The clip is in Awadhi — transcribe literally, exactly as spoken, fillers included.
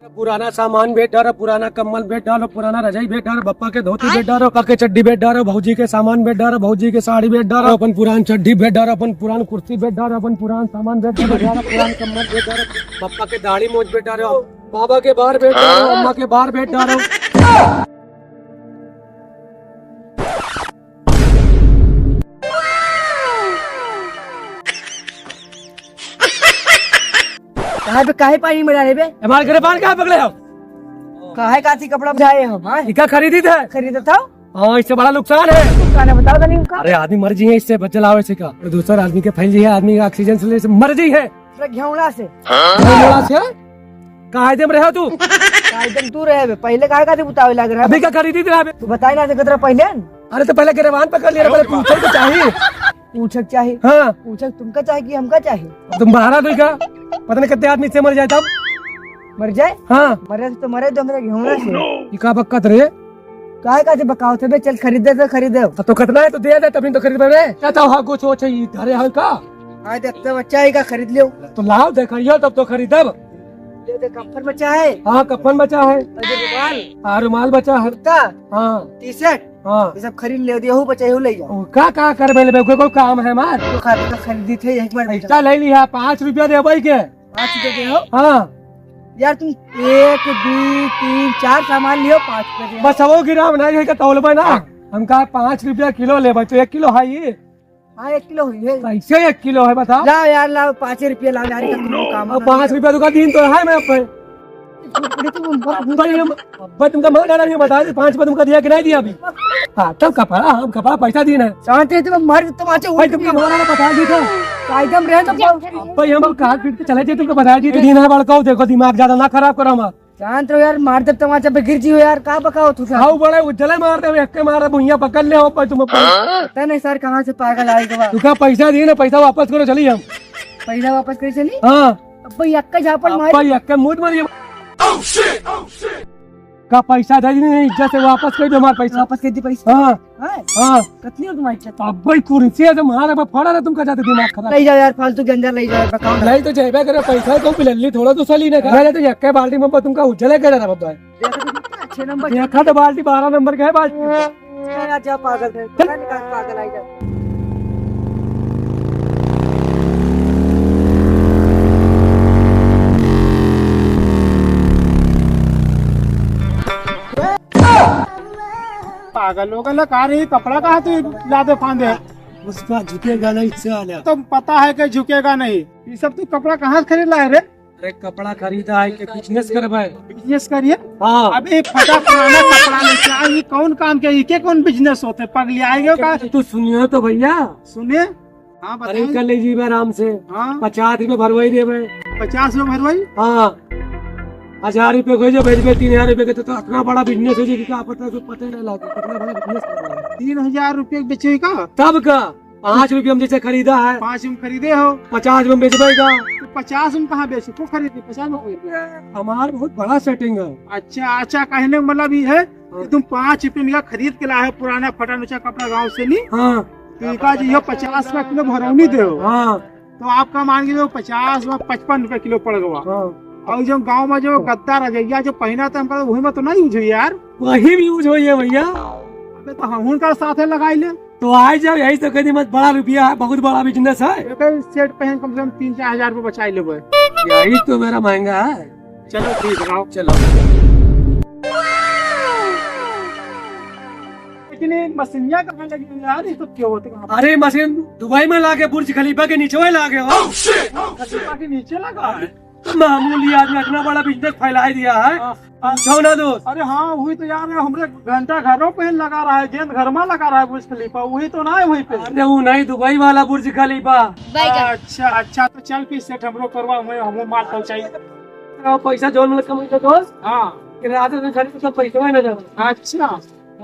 पुराना सामान बेच डारो, पुराना कम्बल बेच डारो, पुराना रजाई बेच डारो, बप्पा के धोती बेच डारो, बप्पा के चड्डी बेच डारो, भौजी के सामान बेच डारो, भौजी के साड़ी बेच डारो, अपन पुरान चड्डी बेच डारो, अपन पुरान कुर्सी बेच डारो, अपन पुरान सामान बेच डारो, पुरान कम्बल बेच डारो, बप्पा के दाढ़ी मोछ बेच डारो, बाबा के बार बेच डारो, अम्मा के बार बेच डारो। काहे बे, काहे पानी में डाले बे? हमारे घरे पानी काहे पकड़े हो? काहे काथी कपड़ा बुझाए हो, हाँ? इका खरीदी थे? खरीदा था? हाँ, इससे बड़ा नुकसान है। नुकसान है, बताओ तो नहीं उनका। अरे, आदमी मर जी है इससे, बच लाओ इसे का। और दूसर आदमी के फैल जी है, आदमी का ऑक्सीजन से ले से मर जी है। पूरा घेवड़ा से। घेवड़ा से? काहे दम रहे हो तू? काहे दम तू रहे बे? पहले काहे काथी बुतावे लाग रहा है? अभी का खरीदी थे अभी? तू बताए ना, देखत रहा पहले। अरे, तो पहले गिरवान पकड़ लिया, पहले पूछे तो चाहिए। पूछक चाही। हाँ। पूछक तुमका चाही कि हमका चाही? अब तुम बाहर आ गई का? पता नहीं कितने आदमी से मर जाए तब। मर जाए? हाँ। मरे से तो मरे दो, मेरे घेवड़ा से। ये का बक्कत रे? काहे काथी बकावत है बे? चल खरीदे तो खरीदे। अब तो कितना है तो दे दे, तभी तो खरीद बे। क्या था, हाँ, कुछ हो चाहिए, धरे हो का? हाँ, देखते बच्चा है का, खरीद लियो। तो लाओ, देखइयो, तब तो खरीदब। ये देख, कफन बचा है। हाँ, कफन बचा है। और ये रुमाल। हाँ, रुमाल बचा है। कुर्ता। हाँ। टी-शर्ट। हाँ। ये सब खरीद ले, देहू बचा, यहू ले जाओ। ओ, का, का करबे लेबे? कोई, कोई काम है हमार? तो खा-, तो खरीदी थे एक बार। पैसा ले लिया, पाँच रुपया देबे के। पाँच रुपया दे हो? हाँ। यार, तुम एक, दो, तीन, चार सामान लियो, पाँच रुपया दे। बस, वो गिराम नहीं है, का तौलबे ना। हाँ। हम कहा, पाँच रुपया किलो लेबे, तो एक किलो है ये। हाँ, एक किलो हुई है। कैसे एक किलो है, बताओ? लाओ यार, लाओ, पाँच रुपया लाओ यार, इतना तुमको काम अब है। पाँच रुपया तो का दिन तो है मैं अब। अब्बा, ये, अब्बा, तुमका मार डाला, ये बता दे, पाँच रुपया तुमका दिया कि नहीं दिया अभी? हाँ, तब कपड़ा, हम कपड़ा पैसा दीन है। शांत है, तुम मार, तुम आचे भाई, उठ तुमका गया। मार डाला, बता दी था। कायदम रहे तो भाई, हम कहा फिर के चले जाए, तुमको बता दी, दीन है, बड़काओ, देखो, दिमाग ज्यादा ना खराब करो हमारा। शांत रहो यार, मार देब तमाचा पे गिर जियो यार, का बकाओ तू सब? हाउ बड़े उज्जले मार देब, एक्के मार देब, भुइयां पकड़ ले हो, पर तुम ऊपर। पता नहीं सर, कहाँ से पागल आए के बाद। तू का पैसा दिए ना, पैसा वापस करो, चली हम। पैसा वापस करे चली? हाँ। अब भाई, एक्का झापड़ मार। भाई, एक्के मुंह मारिए। का पैसा दे दी नहीं, इज्जत से वापस कर दो हमारा पैसा। वापस कर दी पैसा। हाँ। हाँ? हाँ। कतनी हो तुम्हारी इज्जत? अब भाई कुर्सी है तो मार, अब फड़ा ना तुमका जाते दिमाग खराब। ले जाओ यार, फालतू के अंदर ले जाओ, बताओ। नहीं तो जेबे करे पैसा तो बिलल्ली थोड़ा तो सली ना। मैं तो यक्के बाल्टी में तुमका उज्जले करे रहा बाबा। देखो तो कितना अच्छे नंबर। देखा तो बाल्टी बारह नंबर का है बाल्टी। जा, जा, पागल है। पता नहीं कहाँ पागल आई जा। पागल हो गया का रे, कपड़ा कहाँ तू लादे फांदे? उसका झुकेगा नहीं, इससे आ जा। तो पता है कि झुकेगा नहीं। ये सब तू कपड़ा कहाँ से खरीद लाए रे? अरे कपड़ा खरीदा है कि बिजनेस करबे? बिजनेस करिए। हाँ। अब एक फटा पुराना कपड़ा लेके आ, ये कौन काम के, ये के कौन बिजनेस होते? पगली आएंगे का? तू सुनियो तो भैया। सुनिए। हाँ, अरे बताइए। कर लीजिए आराम से। हाँ। पचास रुपये भरवाई देबे। पचास रुपये भरवाई? हाँ। हजार रुपये हो जाए, भेजबे तीन हजार रुपये के, तो, तो इतना बड़ा बिजनेस हो जाए कि क्या पता, तो पता ही नहीं लगे, कितना बड़ा बिजनेस कर रहा है। तीन हजार रुपये बेचे का? तब का? पाँच रुपये में जैसे खरीदा है। पाँच में खरीदे हो। पचास में बेचबे का? तो पचास में कहाँ बेचे? को खरीदे? पचास में कोई। हमार बहुत बड़ा सेटिंग है। अच्छा, अच्छा, कहने का मतलब ये है हाँ। कि तुम पाँच रुपये में खरीद के लाए हो पुराना फटा नुचा कपड़ा गाँव से, नहीं? हाँ। तो इका जो ये पचास का किलो भरौनी दे हो। हाँ। तो आपका मान के चलो पचास व पचपन रुपया किलो पड़ गवा। हाँ। और जो गाँव में जो गद्दा रजैया जो पहिना था हमका, वही में तो नहीं यूज हुई यार। वही में यूज हुई है भैया। अबे तो हम उनका साथे लगाई ले। तो आ जाओ, यही तो कह दी, मत बड़ा रुपया है, बहुत बड़ा बिजनेस है। एक ही सेट पहन कम से कम तीन चार हजार रुपये बचाई लेबे। यही तो मेरा महंगा है। चलो ठीक है, आओ। चलो। लेकिन ये मशीनिया कहाँ लगी हुई यार? ये सब क्यों होते हैं? अरे मशीन दुबई में लागे, बुर्ज खलीफा के नीचे लागे हो। खलीफा के नीचे लगा है? तो मामूली आदमी इतना बड़ा बिजनेस फैला दिया है। हाँ, हाँ। पूछो ना दोस्त। अरे हाँ, वही तो यार, हमरे घंटा घरों पे लगा रहा है, गेंद घर में लगा रहा है बुर्ज खलीफा, वही तो ना है वहीं पे। अरे वो नहीं, दुबई वाला बुर्ज खलीफा। बैगन। अच्छा, अच्छा, तो चल फिर सेट हमरो करवा, हमें, हमें माल पहुँचाई। पैसा जोन में कमाई तो दोस्त। हाँ। कि रात में घर में सब पैसा है ना जाओ। अच्छा।